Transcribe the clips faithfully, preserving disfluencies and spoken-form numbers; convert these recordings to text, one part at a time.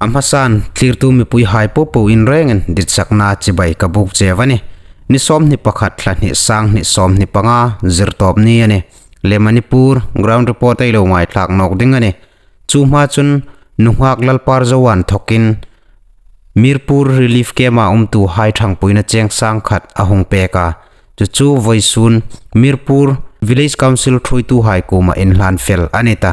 Hmasan thlirtu mipuihai popo in rengin ditsakna chibai ka buk cheu a nih. Ni sawmhni pakhat, thla hni, sang hni sawmhni panga, Zirtawpni a nih. Le Manipur ground report ei lo ngaithlak nawk ding a nih. Chu hma chun nunghak Lalpar Zoan thawkin Mirpur relief camp-a umtuhai ṭhangpuina cheng sang khat a hung pek a. Chu chu vawisun Mirpur Village Council ṭhuoituhai kuoma inhlan fel a ni ta.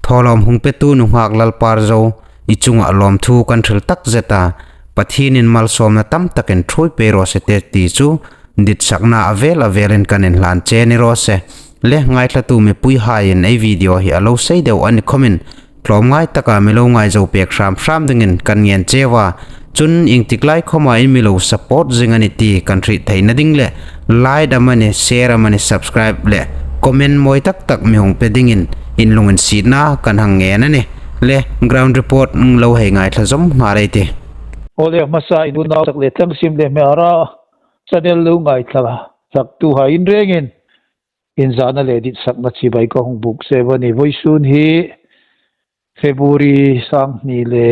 Thawlawm hung petu nunghak Lalpar Zo, i chunga lawmthu kan hril takzet a. Pathienin malsawmna tam takin ṭhuoi pei raw se ti chu ditsakna a vel a velin kan inhlan che ni raw se. Le ngaithlatu mipuihaiin ei video hi a lo sei deu a ni khawmin tlawmngai taka mi lo ngai zo pek hram hram dingin kan ngen cheu a. Chun iengtik lai khawma in mi lo support zing a nih ti kan hriet theina ding le like amanih, share amanih, subscribe le comment mawi tak tak mi hung pe dingin in lunginsietna kan hang ngen a nih. Le ground report lo hei ngaithla zawm nghal ei tih. Aw le, hmasa in unau tak le tlangsim le hmera channel lo ngaithlatuhai in rengin inzana le ditsakna chibai ka hung buk cheu a nih. Vawisun hi February sanghni le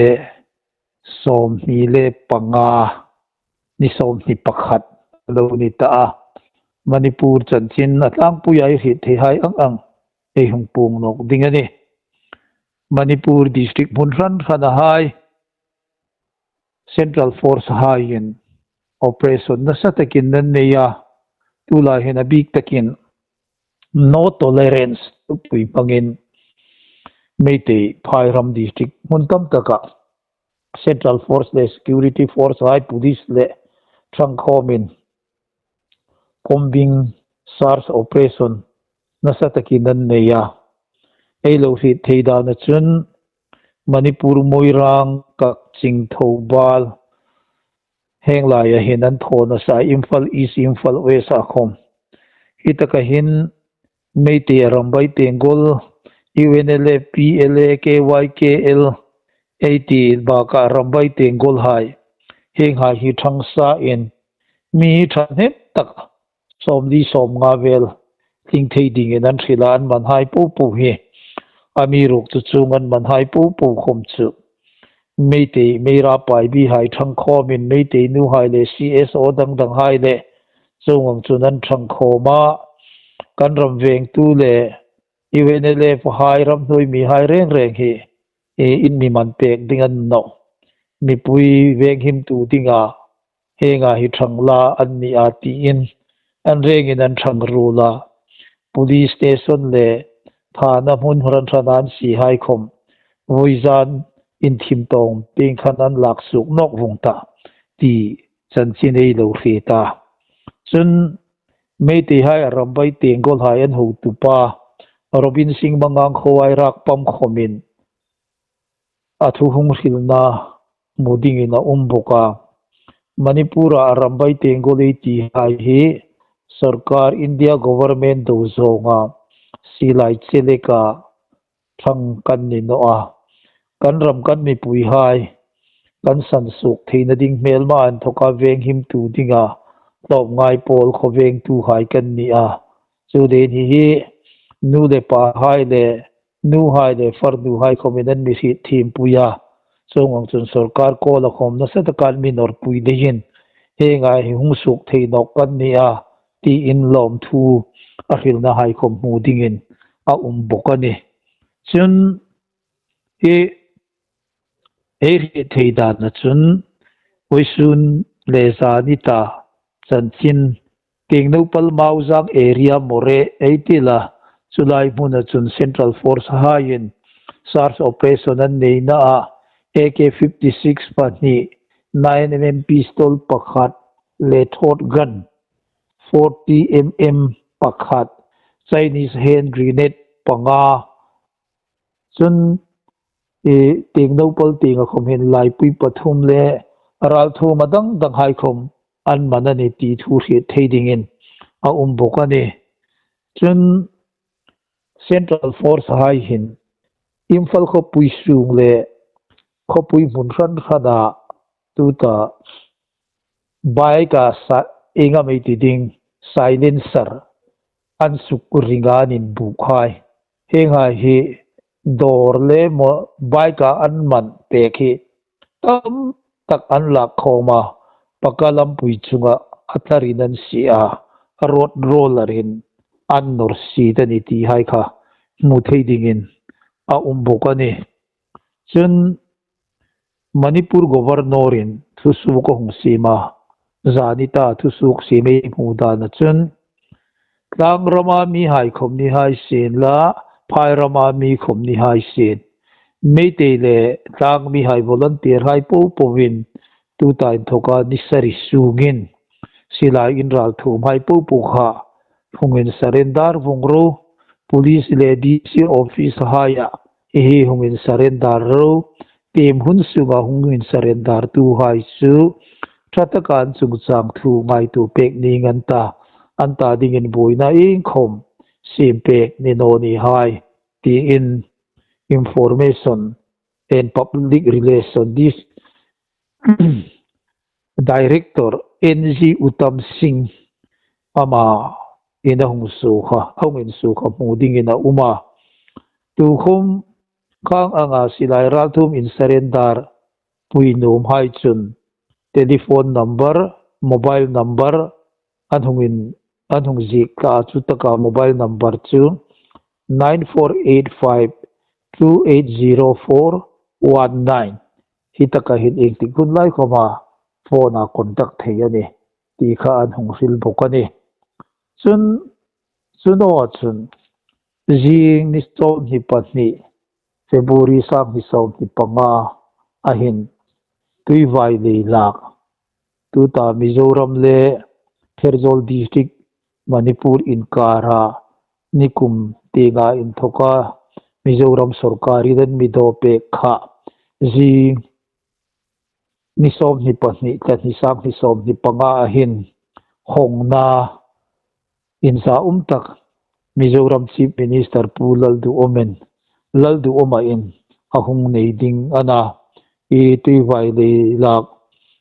sawmhni le panga, ni sawmhni pakhat lo ni ta a. Manipur chanchin a tlangpuia ei hriet theihai ang ang ei hung puong nawk ding a nih. Manipur district hmun hran hranahai Central Force haiin operation nasa takin an nei a, tulai hin a bik takin no tolerance tupui hmangin Meitei phairam district hmun tam taka Central Force le Security Force hai, Police le ṭhangkhawmin combing search operation nasa takin an nei a. Ei lo hriet thei dana chun Manipur Moirang, Kakching, Thoubal, heng laia hin an thaw nasa, Imphal East, Imphal West-a khawm. Hi taka hin Meitei Arambai Tenggol, U N L F, P L A, K Y K L, ei ti baka Arambai Tenggolhai, hienghai hi ṭhang sain mi ṭhahnem tak sawmli sawmnga vel tling thei dingin an hril a, an manhai popo hi. Amiruokchu chuong an manhai popo khawm chu Meitei, Meira Paibihai ṭhangkhawmin Meitei nuhai le C S O dang danghai le chuong ang chun an ṭhangkhawm a, kan ram vengtu le U N L F hai, ramhnuoi mihai reng reng hi, e, in mi man pek ding a ni nawh. Mipui venghimtu dinga hienga hi ṭhang la an ni a tiin an rengin an ṭhang ruol a. Police station le thana hmun hran hrana an siehai khawm vawizan inthim tawng tieng khan an lak suok nawk vawng ta ti chanchin ei lo hriet a. Chun Meiteihai Arambai Tenggolhai an hotupa Robin Singh Mangang Khawai Rakpam khawmin a thu hung hrilna hmu dingin a um bawk a. Manipura Arambai Tenggol ei tihai hi sawrkar, India government do zawnga silai cheleka ṭhang kan ni naw a. Kan ram kan mipuihai kan sansuok theina ding hmelma inthawka venghimtu dinga tlawmngai pawl khawvengtuhai kan ni a. Chu le ni hi nu le pahai le nuhai le farnuhai khawmin an mi hriet thiempui a. Chuong ang chun sawrkar kuoma khawm nasa taka an mi nawrpui leiin hienga hi hung suok thei nawk kan ni a, tiin lawmthu a hrilnahai khawm hmu dingin a um bawk a nih. Chun hi ei hriet thei dana chun vawisun le zani ta chanchin Tengnoupal Mauzang area Moreh ei ti la, chu lai hmuna chun Central Force haiin search operation an neina a, A K fifty-six pahni, nine M M pistol pakhat le thawt gun forty M M pakhat, Chinese hand grenade panga, chun, e, Tengnoupal tienga khawm hin laipui pathum le ralthuom a dang danghai khawm an man a nih ti thu hriet thei dingin a um bawk a nih. Chun Central Force hai hin Imphal khawpui sung le khawpui hmun hran hrana tuta bike-a sa-, ieng am ei ti ding, silencer an suk ringa an inbukhai. Hienghai hi dawr le maw bike-a an man pek hi tam tak an lak khawm a, Paka lampui chunga a tlarin an sie a, a road roller-in an nawr sie ta ni ti hai kha hmu thei dingin a um bawk a nih. Chun Manipur Governor-in thusuok a hung siem a, zani ta thusuok siem ei hmu dana chun, tlang rama mihai khawm ni hai sien la, phai rama mi khawm ni hai sien, Meitei le tlang mihai volunteer hai popoin tuta inthoka ni sari sungin silai in ralthuom hai popo kha hung in surrender vong ro, police le D C office haia hi hi hung in surrender ro, tiem hun sunga hung in surrender tu hai chu ṭha taka an chungchang thu ngaituo pek ning an ta, an ta dingin buoina iengkhawm siem pek ni naw ni hai, tiin Information and Public Relation Dis-, Director N G Uttam Singh ama in a hung suok a, a hung insuok a hmu dingin a um a. Tukhawm khang anga silai ralthuom in surrender pui nuom hai chun telephone number, mobile number an hung in, an hung ziek ta a, chu taka mobile number chu nine four eight five two eight zero four one nine. Hi taka hin iengtik hun lai khawma phone-a contact thei a nih ti kha an hung hril bawk a nih. Chun, chu naw a chun, zing ni sawmhni pahni, February sanghni sawmhni panga a hin Tuivai leilak, tuta Mizoram le Pherzawl District, Manipur inkara nikum tienga inthoka Mizoram sawrkarin an mi daw pek kha, zing ni sawmhni pahni, tla ni sanghni sawmhni panga a hin hawngna inza um tak Mizoram Chief Minister Pu Lalduhoma in, Lalduhoma in a hung nei ding a na, i Tuivai leilak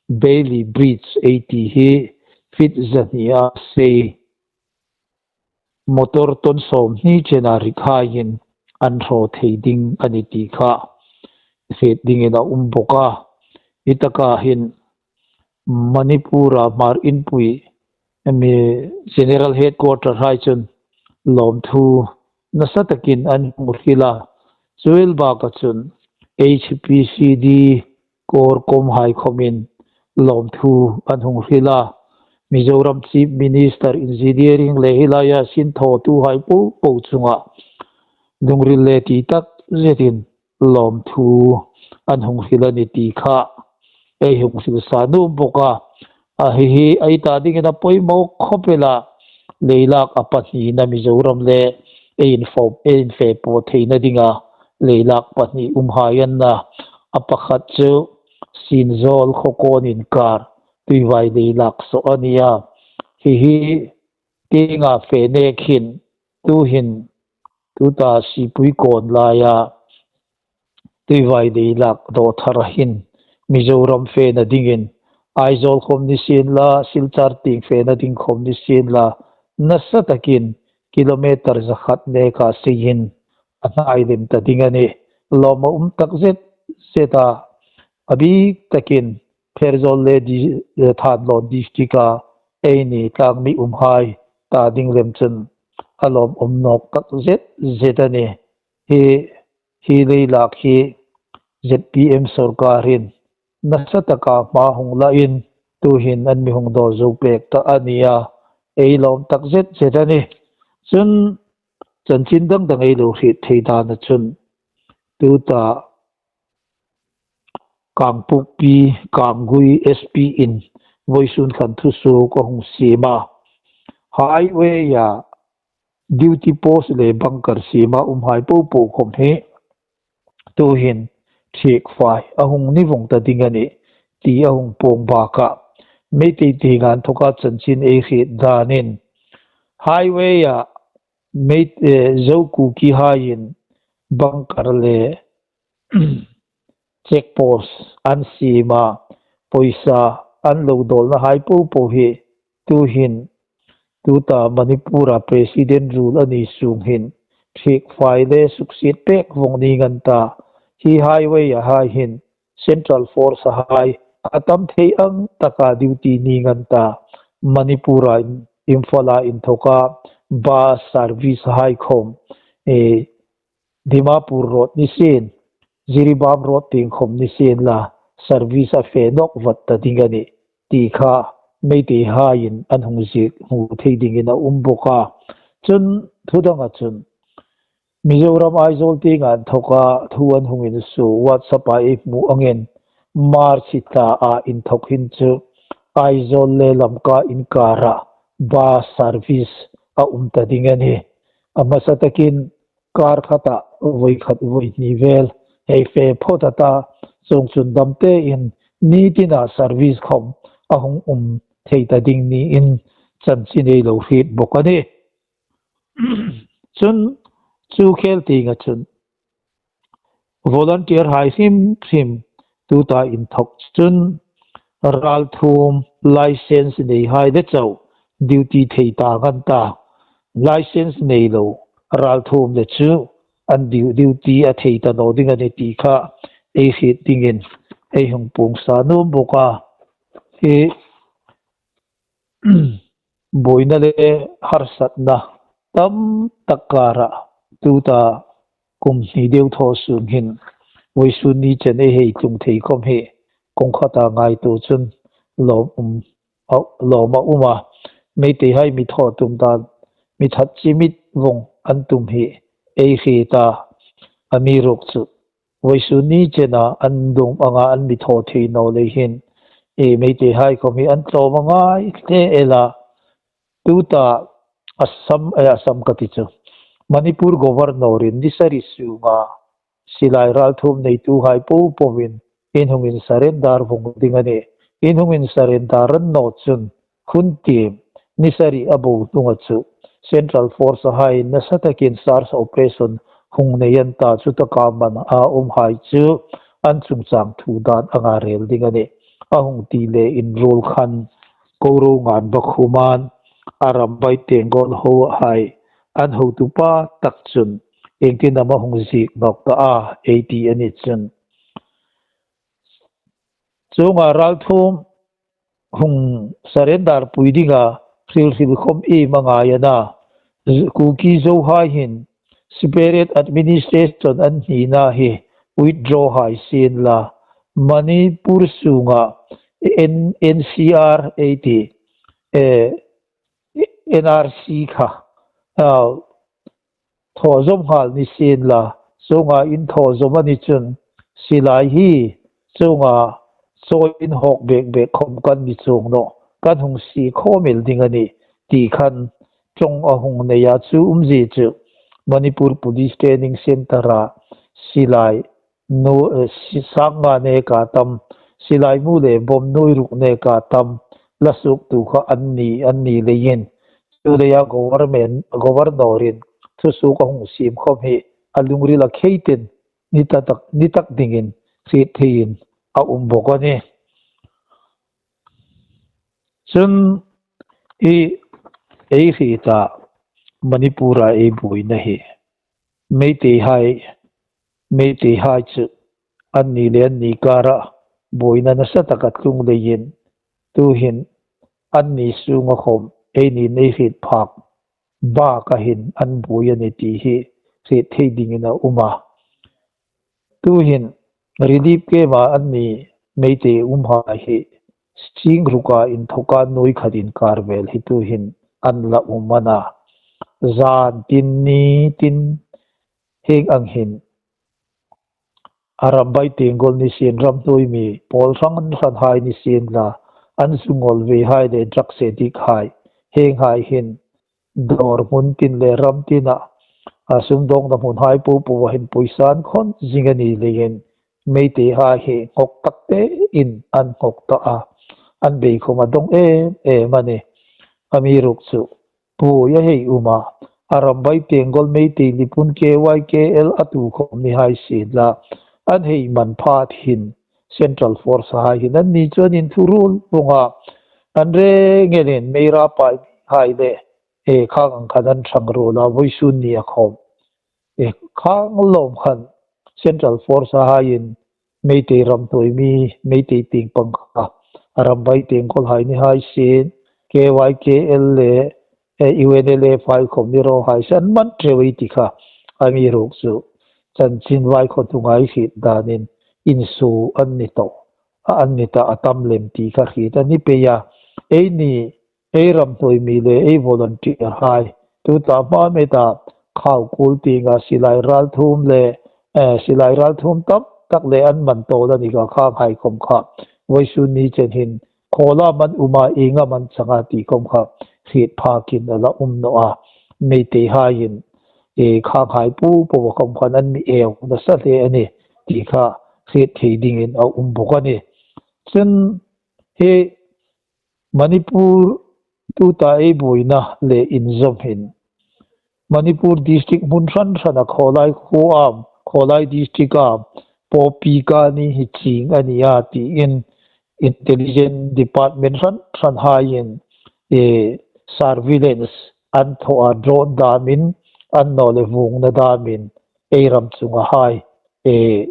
Bailey Bridge ei ti hi feet zahni a sei, motor ton sawmhni chena rik haiin an hraw thei ding a ni ti kha hriet dingin a um bawk a. Hi taka hin Manipur-a Hmar Inpui, mi General Headquarter hai chun lawmthu nasa takin an hung hril a. Chu el baka chun H P C D, CORCOM hai khawmin lawmthu an hung hril a. Mizoram Chief Minister, Engineering le hi laia sin thawtuhai popo chunga lungril le ti tak zetin lawmthu an hung hril a ni ti kha ei hung hrilsa nuom bawk a. A hi hi ei ta dingin a poimaw khawp el a, leilak a pahnina Mizoram le ei info, ei infe pawh theina dinga leilak pahni um hai an na. A pakhat chu Sinzawl khaw kawn inkar Tuivai leilak saw a ni a. Hi hi tienga fe nek hin, tuhin, tuta Sipui kawn laia Tuivai leilak dawthara hin Mizoram fena dingin, Aizawl khawm ni sien la, Silchar tieng fena ding khawm ni sien la, nasa takin kilometer zakhat neka seiin a hnai lem ta ding a nih. Lawm a um tak zet zet a, a bik takin Pherzawl le di-, Thanlon district-a eini tlangmi umhai ta ding lem chun a lawmawm nawk tak zet zet a nih. Hi, hi leilak hi Z P M sawrkarin nasa taka hma hung lain tuhin an mi hung daw zo pek ta a ni a, ei lawm tak zet zet a nih. Chun chanchin dang dang ei lo hriet thei dana chun tuta Kangpokpi, Kanggui S P-in vawisun khan thusuok a hung siem a. Highway-a duty post le bunker siema umhai popo khawm hi tuhin thiek fai a hung ni vong ta ding a nih ti a hung puong bakah Meitei tienga inthoka chanchin ei hriet danin highway-a Mei-, eh, Zo Kuki haiin bunker le check post an siema, pawisa an lo dawlna hai popo hi tuhin, tuta Manipur-a President rule a ni sung hin thiek fai le suksiet pek vong ning an ta. Hi highway-a hai hin Central Force hai a tam thei ang taka duty ni ngan ta. Manipur a in, Imphal a inthoka bus service hai khom, e, Dimapur Road ni sien, Jiribam Road tieng khom ni sien la service a fe nawk vat ta ding a nih ti kha Meitei haiin an hung ziek hmu thei dingin a um bawk a. Chun thu danga chun Mizoram Aizawl tienga inthoka thu an hung insuo WhatsApp a ei hmu angin March thla a inthok hin chu Aizawl le Lamka inkara bus service a um ta ding a nih. A hmasa takin kar khata voi khat voi hni vel ei fe phawt a ta, chuong chun dam tein ni tina service khom a hung um thei ta ding niin chanchin ei lo hriet bawk a nih. Chun chu khel tienga chun volunteer hai hrim hrim tuta inthok chun ralthuom license nei hai le chau duty thei ta ngan ta. License nei lo ralthuom le chu an du-, duty a thei ta naw ding a nih ti kha ei hriet dingin ei hung puong sa nuom bawk a. Hi buoina le harsatna tam tak kara tuta kum hni deu thaw sung hin vawisun ni chen ei hei tlung thei khom hi kawng khata ngaituo chun lawm um, a, lawm a um a. Meitei hai mi thaw tum dan, mi that chimit vawng an tum hi ei hriet a. Amiruokchu vawisun ni chena an dawm anga an mi thaw thei naw lei hin, e, Meitei hai khom hi an tlawm a ngai hle el a. Tuta Assam, e, Assam ka ti chu, Manipur Governor-in ni sari sunga silai ralthuom neitu hai po poin in hung insurrender vawng ding a nih. In hung insurrender an naw chun hun tiem ni sari a bo hnunga chu Central Force haiin nasa takin search operation hung nei an ta, chutaka man a um hai chu an chungchang thu dan anga rel ding a nih. A hung ti le inruol khan Koro Ngan Bakhuman, Arambai Tenggol ho hai an hotupa tak chun iengtin am a hung ziek nawk ta a, ei ti a ni chun. Chuonga ralthuom hung surrender pui dinga hrilhril khom iem a ngai a na. Kuki Zo hai hin separate administration an hnina hi withdraw hai sien la, Manipur sunga N-, N C R ei ti, eh, N R C kha, ah, thaw zawm nghal ni sien la, chuonga in thaw zawm a ni chun silai hi chuonga chawiin hawk bek bek khom kan ni chuong naw, kan hung sie khawm el ding a nih ti khan ṭawng a hung nei a. Chu umzie chu Manipur Police Training Centre-a silai nu, eh, si-, sang nga neka tam, silai mu le bawm nuoi ruk neka tam la suoktu kha an ni, an ni leiin chu leia government, Governor-in thusuok a hung siem khom hi a lungrila kheitin ni ta tak, ni tak dingin hriet theiin a um bawk a nih. Chun i ei hrieta Manipur-a ei buoina hi Meitei hai, Meitei hai chu anni le anni kara buoina nasa taka tlung leiin tuhin anni sunga khom eini nei hriet phak baka hin an buoi a nih ti hi hriet thei dingin a um a. Tuhin relief camp-a anni Meitei umhai hi sing ruka inthoka nuoi khat inkar vel hi tuhin an la um a na. Zan tin ni tin hieng ang hin Arambai Tenggol ni sien, ramhnuoi mi pawl hran hran hai ni sien la, an zu ngol ve hai le drugs addict hai, hieng hai hin dawr hmun tin le ram tina, a sumdawngna hmun hai po po a hin pawisa an khawn zing a ni leiin Meitei hai hi nghawk tak tein an nghawk ta a, an bei khom a dawng em em a nih. Amiruokchu buoi a hei um a, Arambai Tenggol Meitei Lipun K Y K L a tu khom ni hai sien la, an hei man phat hin Central Force hai hin anni chu an inthuruol vawng a, an reng elin Meira Paimi hai le, e, khang ang khan an ṭhang ruol a, vawisun nia khom, e, khang lawm khan Central Force haiin Meitei ram hnuoi mi, Meitei tieng pang kha, a ram bai tieng khawl hai ni hai sien, K Y K L le, eh, U N L F hai khom ni ro hai sien, an man ṭheu ei ti kha, amiruokchu, chanchin vai khaw hnunga hriet danin, insuo an ni tawh, a an ni ta a tam lem ti kha hriet a ni pei a, eini, ei ram hnuoi mi le ei volunteer hai. Tuta hma meta khau kul tienga silai ralthuom le, eh, silai ralthuom tam tak le an man tawl a ni kha, khang hai khom kha. Vawisun ni chen hin khawla man um a, ienga man chang a ti khom kha hriet phakin a la um naw a. Meitei haiin, eh, khang hai pu po khom khan an mi eu nasa hle a ni ti kha hriet thei dingin a um bawk a ni. Chun hi Manipur tuta ei buoina le inzawm hin Manipur district hmun hran hrana khawlai khuo am, khawlai district am, Poppy kani hi ching a ni a tiin intelligence department hran hran haiin, eh, surveillance an thaw a, drone damin an naw le vungna damin ei ram chunga hai, eh,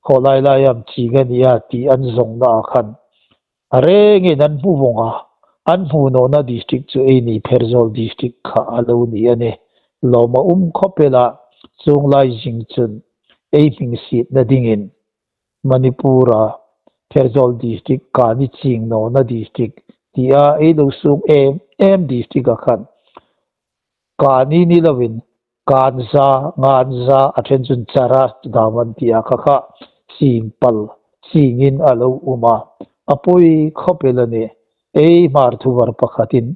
khawlai lai am ching a ni a ti an zawngna a khan a rengin an hmu vawng a, an hmu nawna district chu eini Pherzawl district kha a lo ni a ni. Lawm a um khawp el a, chuong lai zing chun ei hming sietna dingin Manipur-a Pherzawl district kani ching nawna district tia ei lo suok em em district a khan kani ni lovin Kanza, Nganza, a ṭhen chun Chara dam an ti a, kha kha, sing pal, singin a lo um a. A pawi khawp el a ni. Ei Hmar thuvar pakhatin,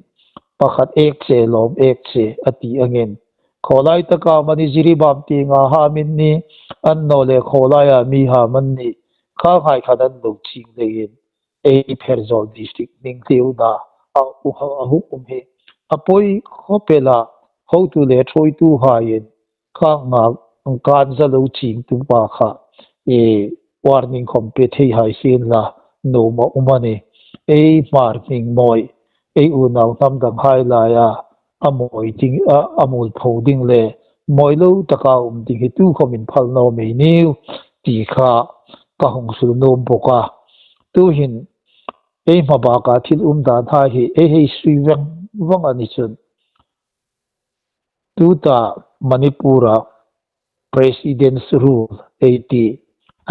pakhat ek che, lawm ek che, a ti angin. Khawlai taka mani Jiribam tienga ham an ni, an naw le khawlaia mi ham an ni. Kha hai khan an lo ching leiin. Ei Pherzawl district hming hliuna a, u ha, a hung um hi a pawi khawp el a, hotu le ṭhuoitu haiin khang nga Kanza lo chingtu pa kha, eh, warning khom pe thei hai sien la nuom a um a ni. Ei Hmar hming mawi, ei unau hnam dang hai laia a mawi ding, a, a mualpho ding le mawi lo taka um ding hi tu khom inphal naw mei niu ti kha ka hung hril nuom bawk a. Tuhin ei hma baka thil um dan hai hi ei hei sui veng veng a ni chun. Tuta Manipur-a President's Rule ei ti,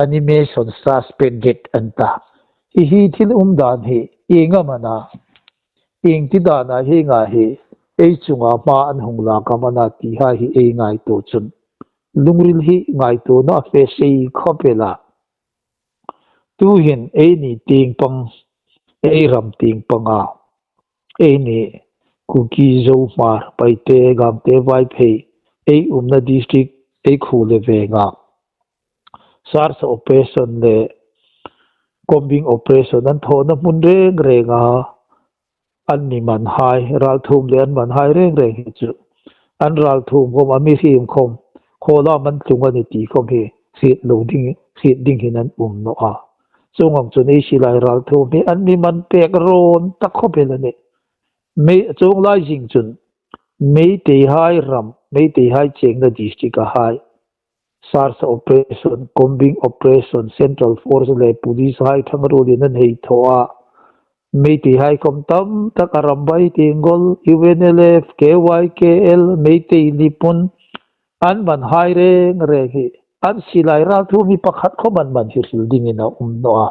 animation suspended an ta. Hi hi thil um dan hi ieng am a na, ieng ti dana hi ngai hi ei chunga hma an hung lak am a na ti hai hi ei ngaituo chun. Lungril hi ngaituona a fe sei khawp el a. Tuhin eini tieng pang, ei ram tieng panga, eini Kuki, Zo, Hmar, Paite, Gangte, Vaiphei, ei umna district, ei khuo le venga search operation le combing operation an thawna hmun reng renga an mi man hai, ralthuom le an man hai reng reng hi chu. An ralthuom khom, a mihriem khom, khawla man tlung a ni ti khom hi hriet lo ding, hriet ding hin an um naw a. Chuong ang chun ei silai ralthuom hi an mi man pek rawn tak khawp el a ni. Mei, chuong lai zing chun Meitei hai ram, Meitei hai chengna district-a hai search operation, combing operation, Central Force le Police hai ṭhangruolin an hei thaw a. Meitei hai khom tam tak a ram bai tieng khawl, U N L F, K Y K L, Meitei Leepun, an man hai reng reng hi. An silai ralthuom hi pakhat khom an man hi hril dingin a um naw a.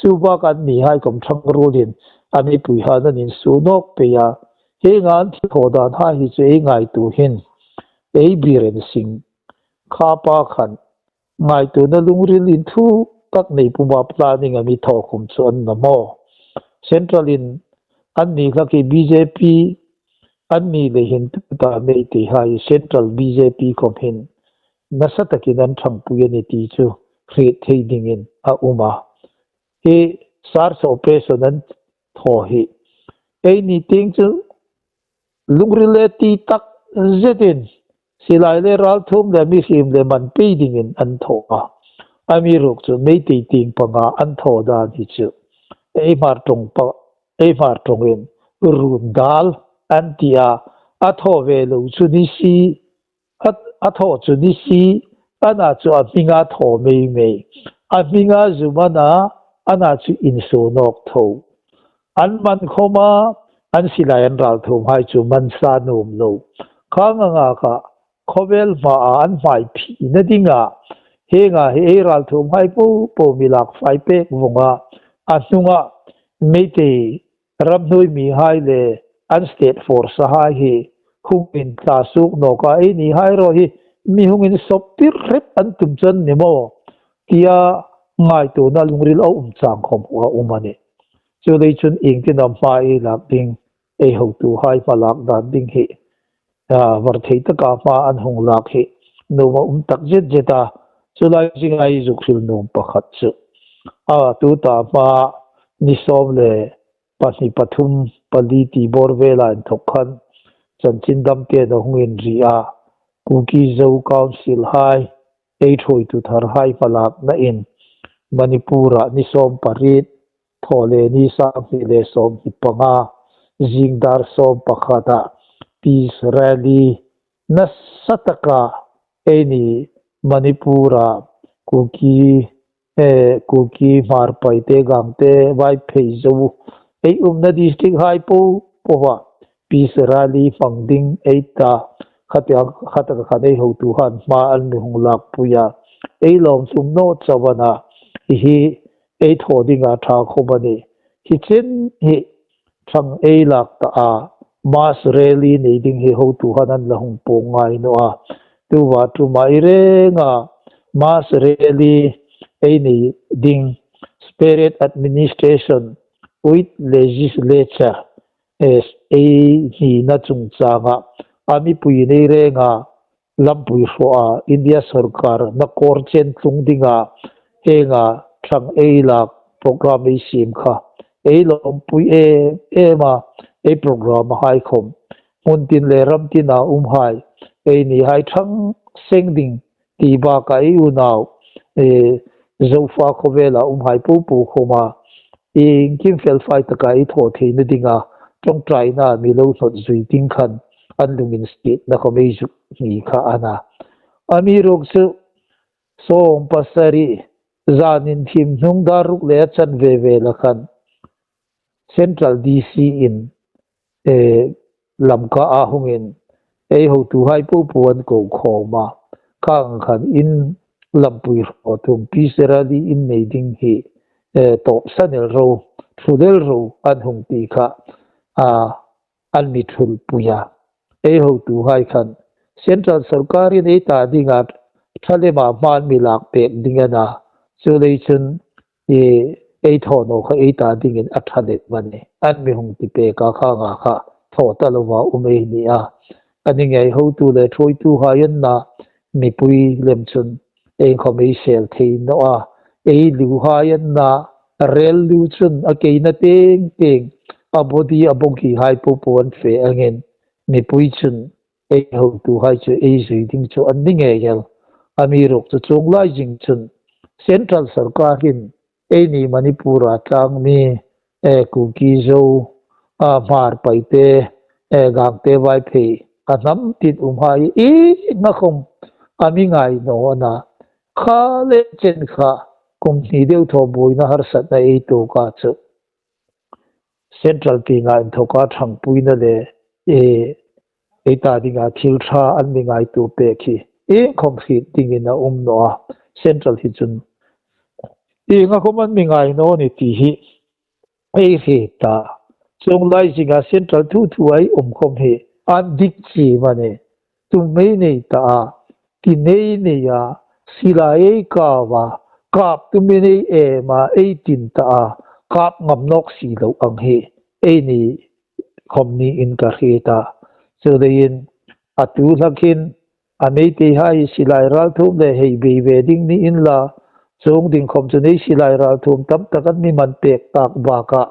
Chu bak an mi hai khom ṭhangruolin a mipui hai an insuo nawk pei a. Hieng ang an thil thaw dan hai hi chu ei ngaituo hin. Ei Biren Singh kha pa khan ngaituona lungril inthuk tak nei puma planning a mi thaw khum chu an na maw. Central-in an ni hlak hi B J P an ni lei hin tuta Meitei hai Central B J P khom hin nasa takin an ṭhangpui a ni ti chu hriet thei dingin a um a. Hi search operation an thaw hi eini tieng chu lungril le ti tak zetin silai le ralthuom le mihriem le man pei dingin an thaw a. Amiruokchu Meitei tieng panga an thaw dan hi chu ei Hmar ṭawng pa, ei Hmar ṭawngin run dal an ti a, a thaw ve lo chu ni si, a, a thaw chu ni si, ana chu a hminga thaw mei mei. A hminga zu man a, ana chu insuo nawk tho. An man khawma, an silai an ralthuomhai chu man sa nuom lo. Khang anga kha, khawvel hmaa an hmai phina dinga, hienga hi ei ralthuomhai popo mi lak fai pek vawng a, a hnunga Meitei ramhnuoi mihai le an state force-a hai hi hung intla suok nawk a, eini hai ro hi mi hung insawp tir rep an tum chu an ni maw tia ngaituona lungril a um chang khawm a um a nih. Chuleiin chun iengtin am hma ei lak ding, ei hotuhai hmalak dan ding hi, a, var thei taka hma an hung lak hi nuom a um tak zet zet a. Chu lai zinga ei zuk hril nuom pakhat chu, a, tuta hma ni sawm le pahni, pathum, pali ti bawr vela inthawk khan chanchin dam tein a hung inri a, Kuki Zo Council hai, ei thuoitu tharhai hmalaknain Manipur-a ni sawm pariet, Thawleni sanghni le sawmhni panga, zing dar sawm pakhata peace rally nasa taka eini Manipur-a Kuki, eh, Kuki Hmar, Paite, Gangte, Vaiphei, Zo ei umna district hai popoa peace rally hmang ding ei ta, khata, khata khan ei hotuhan hma an mi hung lakpui a, ei lawm hlum naw chauh a na, hi hi ei thaw dinga ṭha khawp a nih. Hi chen hi ṭhang ei lak ta a, mass rally nei ding hi hotuhan an la hung puong ngai naw a. Tuta ṭuma ei renga mass rally ei nei ding, spirit administration with legislature, eh, ei hnina chungchanga a mipui nei renga lampui hraw a, India sawrkar na kawr chen tlung dinga hienga ṭhang ei lak program ei siem kha ei lawmpui em em a, ei program-a hai khawm hmun tin le ram tina umhai eini hai ṭhang seng ding ti baka ei unau, eh, Zofa khawvela umhai popo khawma iengkim felfai taka ei thaw theina dinga ṭawngṭaina mi lo hnawt zui ding khan an lunginsietna khawm ei zuk hni kha a na. Amiruokchu sawm pasari zanin thim hnung dar ruk le a chanve vela khan Central D C in, eh, Lamka-a hungin ei hotuhai popo an ko khawm a, khang khan in lampui hraw tum peace rally in nei ding hi, eh, tawpsan el ro, ṭhul el ro an hung ti kha, a, an mi ṭhulpui a. Ei hotuhai khan Central sawrkarin ei ta dinga ṭha lema hma an mi lak pek ding a na, chuleiin chun, eh, ei thaw naw kha ei ta dingin a ṭha lem a nih an mi hung ti pek a, khanga kha thaw ta lova um ei ni a. A ni ngei, hotu le thuoituhai an na, mipui lem chun ei khawm ei sel thei naw a, ei luhai an na, rel lu chun a keina teng teng a body a bawngkihai popo an fe angin mipui chun ei hotuhai chu ei zui ding chu an ni ngei el. Amiruokchu chuong lai zing chun Central sawrkar hin eini Manipur-a tlangmi, eh, Kuki, Zo, a, Hmar, Paite, eh, Gangte, Vaiphei a hnam tin umhai ienga khawm a mi ngai naw a na. Kha le chen kha kum hni deu thaw buoina harsatna ei tuok a chu Central tienga inthawka ṭhangpuina le, eh, ei ta dinga thil ṭha an mi ngaituo pek hi iengkhawm hriet dingin a um naw a. Central hi chun ienga khawm an mi ngai naw ni ti hi ei hriet ta. Chuong lai zinga Central thu thu ei um khawm hi an dik chiem a nih. Tum ei nei ta a, tin ei nei a, silai ei kau a, kap tumin ei em a, ei tin ta a, kap ngam nawk si lo ang hi eini khawm niin ka hriet a. Chuleiin a tu hlak hin a Meiteihai silai ralthuom le hei bei ve ding ni inla, chuong ding khawm chun ei silai ralthuom tam tak an mi man pek tak bakah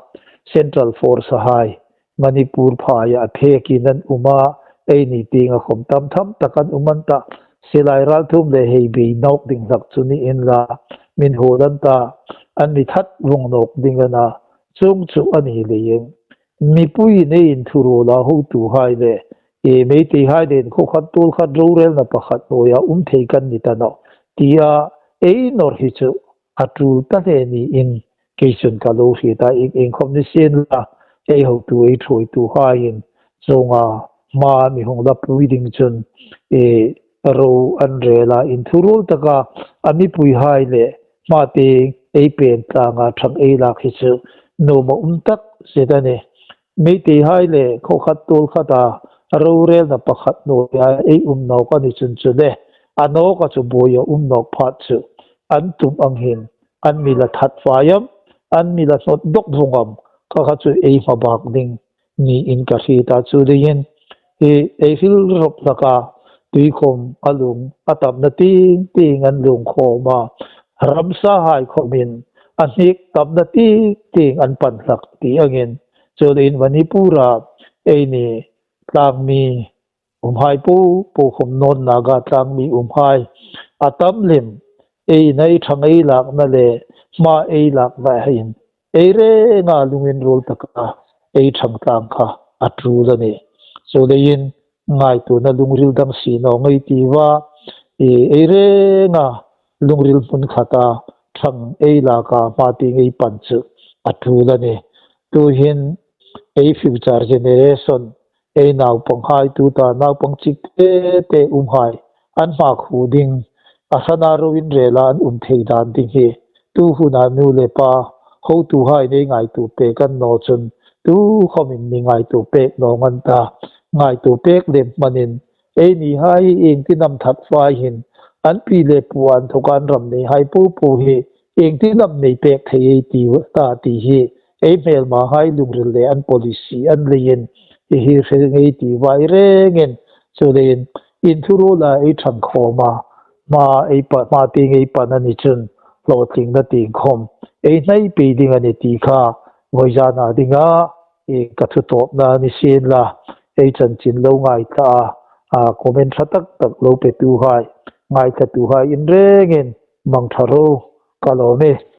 Central Force-a hai Manipur phaia a phekin an um a, eini tienga khawm tam tham tak an um an ta. Silai ralthuom le hei bei nawk ding hlak chu ni inla, min huol an ta, an mi that vawng nawk ding a na. Chuong chu a ni leiin mipui nei inthuruola hotuhai le, e, Meiteihai le inkhawkhat tuolkhat rorelna pakhat hnuoia um thei kan ni ta nawh tia ei nawr hi chu a tul ta hle niin kei chun ka lo hriet a. Ieng ieng khawm ni sien la, ei hotu ei thuoituhaiin chunga hma mi hung lapui ding chun e, ro an rel a, inthuruol taka a mipuihai le hma tieng ei pen tlanga ṭhang ei lak hi chu nuom a um tak zet a nih. Meiteihai le khaw khat tuol khata rorelna pakhat hnuoia ei um nawk a ni chun chu le, a nawka chu buoi a um nawk phat chu an tum ang hin an mi la that fai am, an mi la hnawt dawk vung am, kha kha chu ei hmabak ding niin ka hriet a. Chuleiin hi ei hril rawp hlak a, tuikhawm a lung a tamna tieng tieng an lung khawm a, ramsahai khawmin a hnik tamna tieng tieng an pan hlak ti angin, chuleiin Manipura eini tlangmi umhai po po khawm naw, Naga tlangmi umhai a tam lem, ei nei ṭhang ei lakna le hma ei lakna hin ei renga lungruol taka ei ṭhang tlang kha a tul a nih. Chuleiin ngaituona lungril dang si naw ngei ti va, e, ei renga lungril hmun khata ṭhang ei laka hma tieng ei pan chu a tul a nih. Tuhin ei future generation, ei naupanghai, tuta naupang chik te te umhai an hma khu ding, a hrana ro inrela an um thei dan ding hi tu huna nu le pa hotuhai nei ngaituo pek an naw chun, tu khawmin mi ngaituo pek naw ngan ta. Ngaituo pek lem hmanin einihai ieng tin am that fai hin an pi le pu an thawk an ram neihai po po hi ieng tin am nei pek thei ei ti ta ti hi ei hmelmahai lungril le an policy an leiin hi hi hre ngei ti va ei rengin, chuleiin inthuruola ei ṭhang khawm a, hma ei pa, hma tieng ei pan a ni chun hlawtlingna tieng khawm ei hnai pei ding a nih ti kha vawizana dinga, e, ka thu tawpna ni sien la, ei chanchin lo ngaithla a, a, comment ṭha tak tak lo petuhai, ngaithlatuhai in rengin mang ṭha ro, ka lawm e.